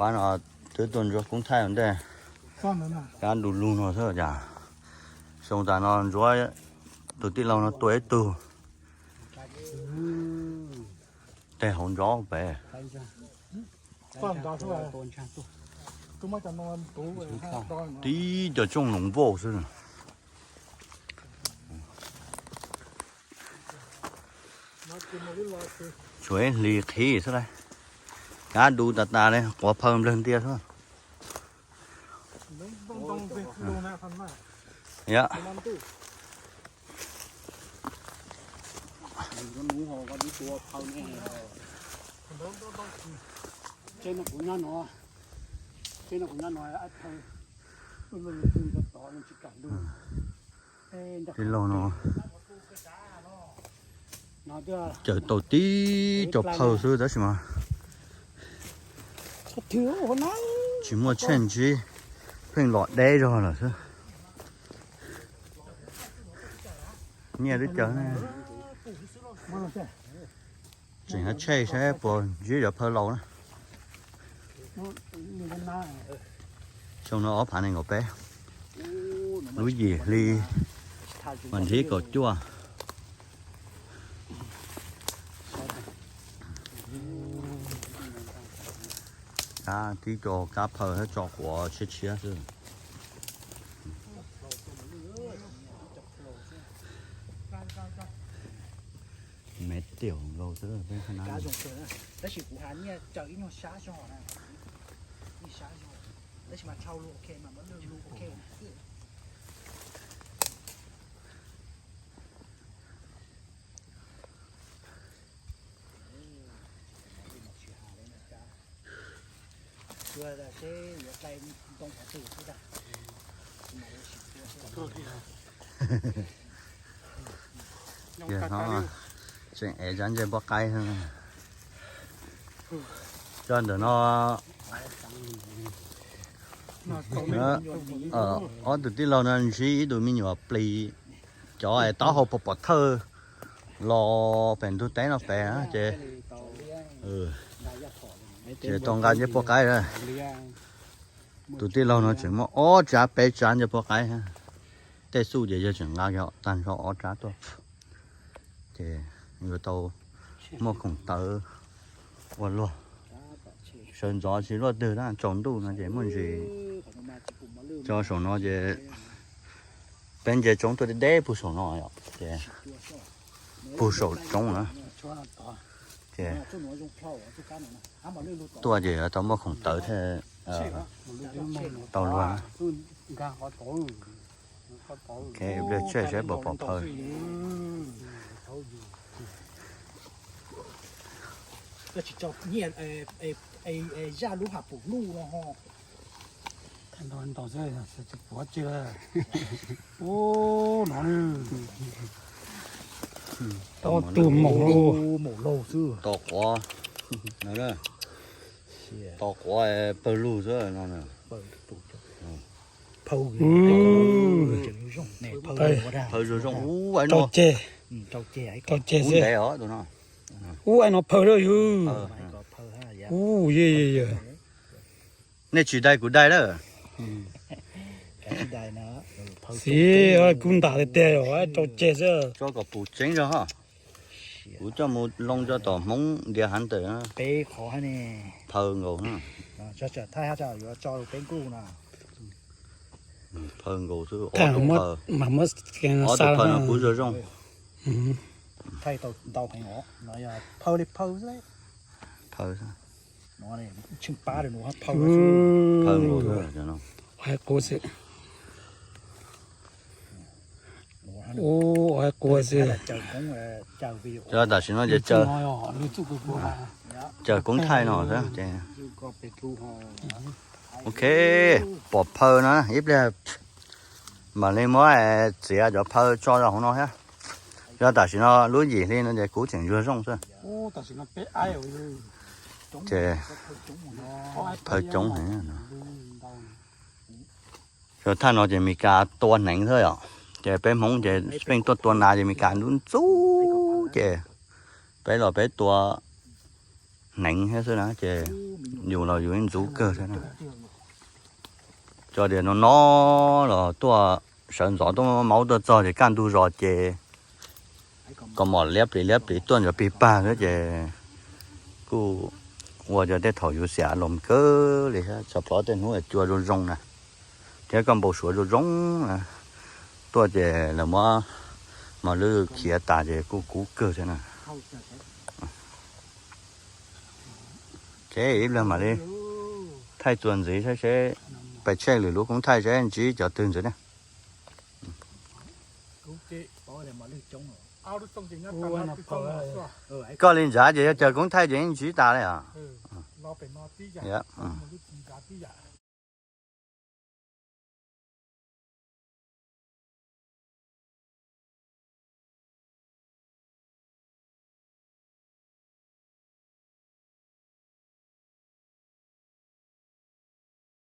Pab no twb tuaj ntsuab koob thaij ua ntej, kab du lug no xwb cas. Xyoo tas no ntsuab tus tij laug no tua ib tug tej hauv ntsob pem. Tib cov tsooj loos vauj xwb. Tshuav ib hlis qhiv xwb lauj. Kab du tas tas li, quav phaw nplawg ntias xwb. Yog. Tij laug no cawm tau tib co phaw xwb tab sis mas tsis muaj tshej ntsib, pheej los deb zog lawm xwb. Nyiaj twb cawm ne. Tseem hab tshej saib puas ntsib cov phaw laus na. Xyoo no ob phav nees nkaum peb, lub yim hli, mas ntsib kaum cuaj. Kab tib co kab phaw thiab tso quav tshiab tshiab xwb. Me tiam nkaus xwb peb hab na. Yog no tseem ev tsav ntseg poj qaib. Cov ntawm no, ob tug tij laug no ntsib ib tug me nyuam plis, cov taub hau pom pom thawj los pem ntug teb no pem ces, ces tau nqa ntsej poj qaib. Tus tij laug no tseem muaj ob tsav peb tsav ntsej poj qaib. Tej xub ces yawg tseem nqa kiag tag nrho ob tsav tuaj. Ces yuav tau muaj khoom tawv ua luag. Sawv ntxov tsis luaj twg na, tsaus ntuj no ces muaj ntsis. Cov saum no ces peb nce tsoov tuaj deb deb puag saum no, ces puag saum tsoov na. Ces tuaj ces yuav tau muaj khoom tawv thiaj tau luag. Pliag tshuaj saib puas pom phaw. Zaj lub has pum luj no ho. Ub, no tau tus maum laug xwb. Tos quav, tos quav pawg lug xwb no. Phaw zoo zoo, ub, rau ceg, rau ceg xwb. Ub, aib no phaw lawm yus. Ub, yog yog yog. Nej tsis dai kuv dai lawm. Xib, kuv ntam tiag tiag, rau ceg xwb. Tso kom pum tseeb zog ho. Kuv coj mus loo rau tom Hmoob ntiav hav ntawm. Phaw nkaus. Phaw nkaus xwb, ob tug phaw no kuv zoo zoo. Phaw, phaw nkaus xwb. Ub, haib quas xwb. Cov tam sim no ces caws koob thaij no xwb ces. Ok, pom phaw no ib pliag mam li muab txiav cov phaw tso rau hauv no thiab. Yog tam sim no lub yim hli no ces kuv tseem zuag zoo xwb. Ces phaw coob heev. Yog thaj no ces Mes Kas tua hneev xwb yom, ces peb Hmoob ces pheej tuaj tua nas ces Mes Kas ntub ntxub ces peb los peb tua hneev thiab xwb na ces yus los yus ib ntxub kawg thiab na. Tso tias no no los tuaj sawv ntxov tuaj maub tuaj txog ces kaj ntug zos ces kaus mom liab plis liab plis tuaj ntawd pig pag xwb ces kuj ua rau tej thaum yus xiam los kawg li thiab. Txog plov tej hnub cua zoo zoo na, thiab koj npau suav zoo zoo na, tuaj ces lawv muab mos lwj khiav tas ces kuj kub kawg thiab na. Ces ib pliag mam li thaij txuas ntxiv saib seb, pais check lwm lub koob thaij seb ntsib cov twg ntxiv na. Koj li ntsav ces yog cov koob thaij ces yeej ntsib tas li os.